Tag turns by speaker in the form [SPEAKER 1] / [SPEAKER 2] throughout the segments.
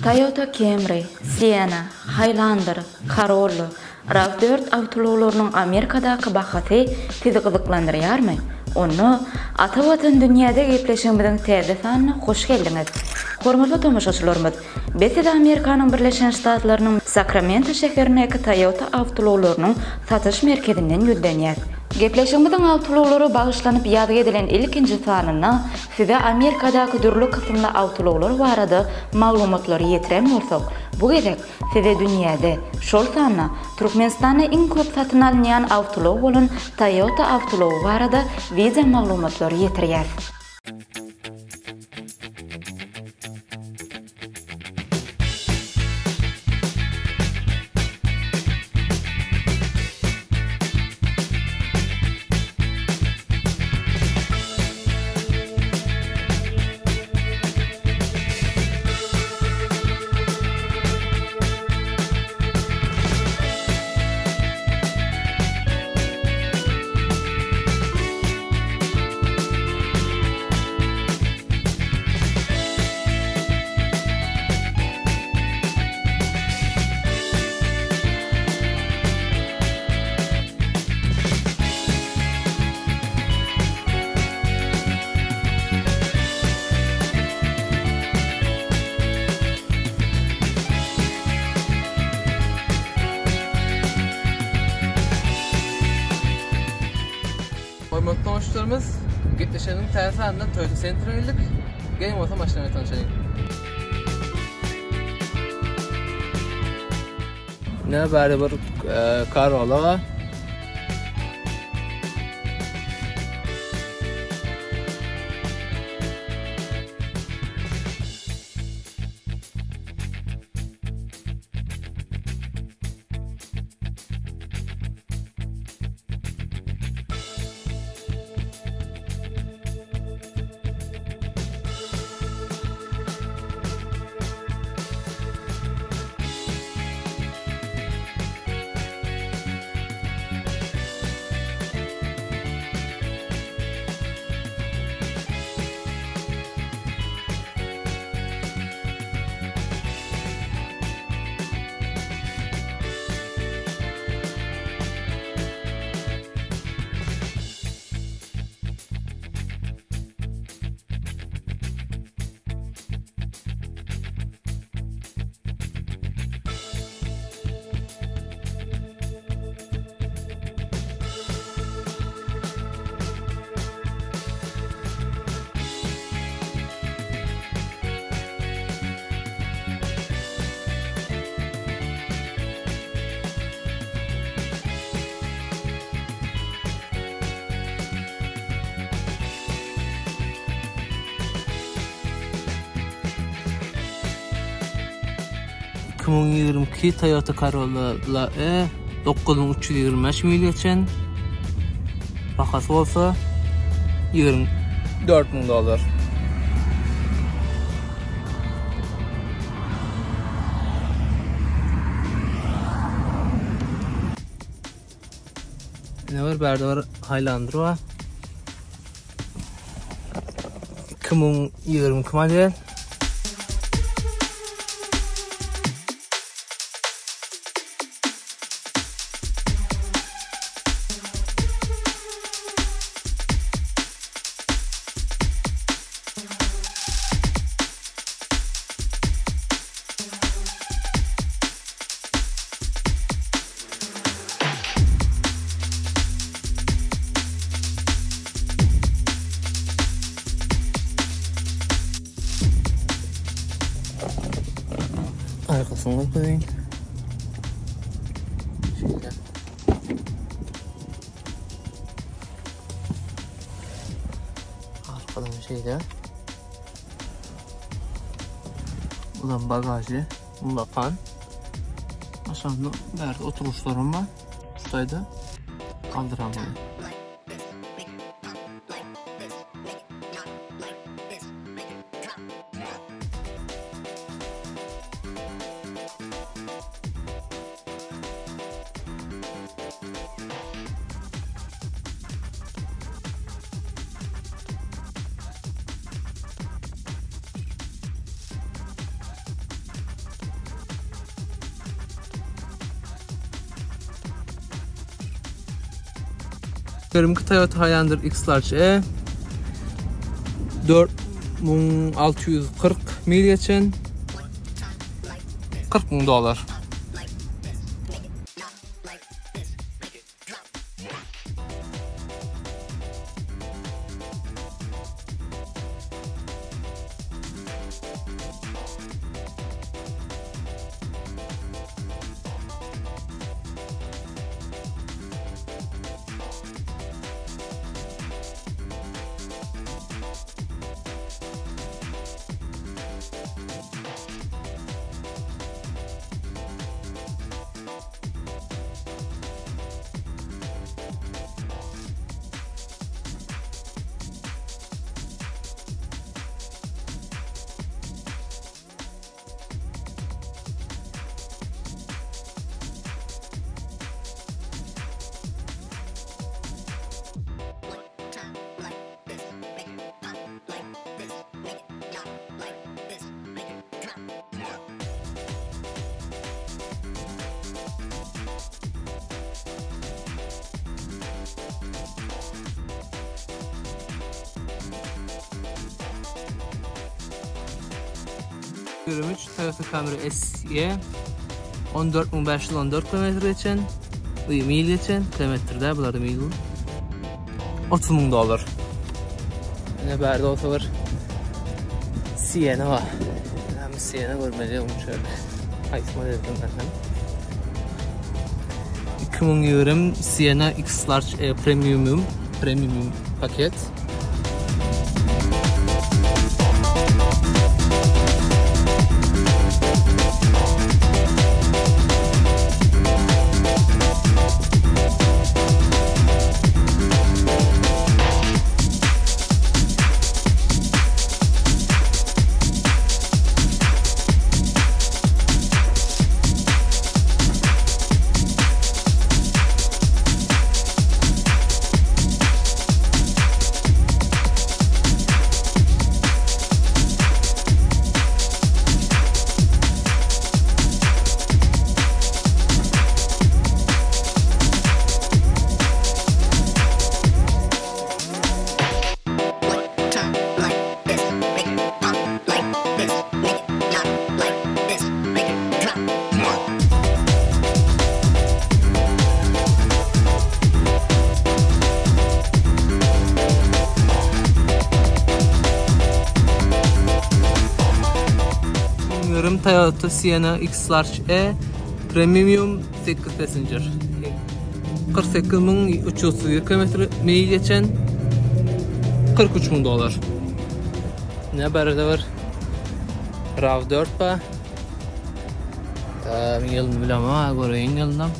[SPEAKER 1] Toyota Camry, Sienna, Highlander, Corolla, Raw 4 awtoulaglarynyň Amerikadaky bahasy sizi gyzyklandyrýarmy? Onda Ata Watan dünýäde gepleşigimiziň täze sanyna hoş geldiňiz! Hormatly tomaşaçylarymyz, biz sizi Amerikanyň Birleşen Ştatlarynyň Sakramento şäherindäki Toyota awtoulaglarynyň satyş merkezinden ýüzlenýäs. Gepleşigimiziň awtoulaglara bagyşlanyp ýazgy edilen ilkinji sanynda size Amerikadaky dürli kysymly awtoulaglar barada maglumatlary ýetiren bolsak, bu gezek size dünýäde, şol sanda Türkmenistanda iň köp satyn alynýan awtoulag bolan Toyota awtoulagy barada wideo maglumatlary ýetirýäs.
[SPEAKER 2] Hormatly tomaşaçylarymyz, gepleşigimiziň täze sanynda Toyota Center-e geldik. Geliň bolsa maşyna bilen tanşalyň. Ne bäri bir Corolla. 2022 Toyota Corolla LE 9325 mil geçen. Bahasy bolsa 24 müň dollar. Ne var bärde bir Highlander var. 2022 model. Arkasyny görkezeyim. Şeýle. Arkadan şeýle. Ulan bagajy, ulakan. Aşağında bärde oturuşlarym bar. Şurada kaldıramıyorum. 22 Toyota Highlander X-Large E 4640 mil geçen 40 müň dollar. 23 Toyota Camry SE 14514 kilometre geçen, mil geçen, kilometrde bularda mil bu. 30 müň dollar. Ine bärde bolsa bir Siena bar. Hem Siena görmeli umşak. Haýsy modelden hem. 2020 Siena X Large e, Premium Premium paket. Bilmiyorum Toyota Sienna X Large E Premium 8 passenger. 48331 kilometre mil geçen 43 müň dollar. Ne barada bir RAV4 ba. Ýylyny bilemok, göreýin ýylynam.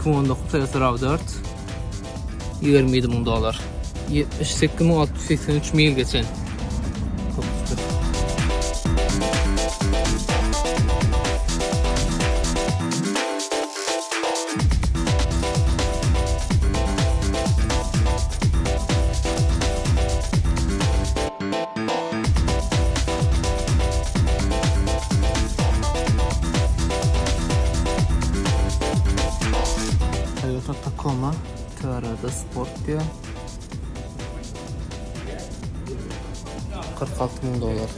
[SPEAKER 2] 2019 Toyota RAV4 27 müň dollar. 78683 mil geçen. Mazda Sport diýýär. 46 müň dollar.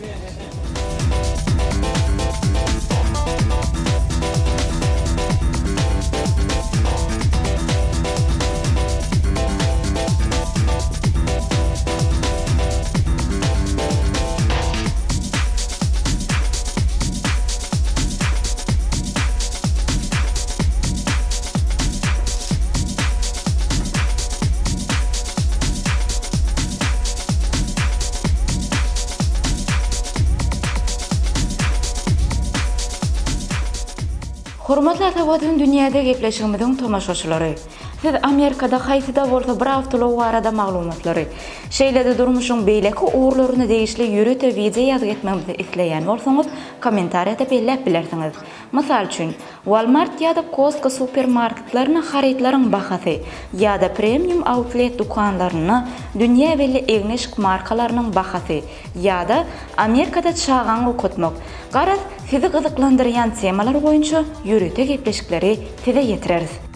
[SPEAKER 1] Hormatly Ata Watan dünýäde gepleşigimiziň tomaşaçylary! Siz Amerikada haýsy-da bolsa bir awtoulag barada maglumatlary, şeýle-de durmuşyň beýleki ugurlaryna degişli ýörite wideo ýazgy etmegimizi isleýän bolsaňyz, kommentariýada belläp bilersiňiz. Mysal üçin, Walmart ýa-da Costco supermarketlerinde harytlaryň bahasy ýa-da Premium Outlet dükanlarynda dünýä belli egin-eşik markalarynyň bahasy ýa-da Amerikada çagaňy okatmak, garaz, sizi gyzyklandyrýan temalar boýunça ýörite gepleşikleri size ýetireris.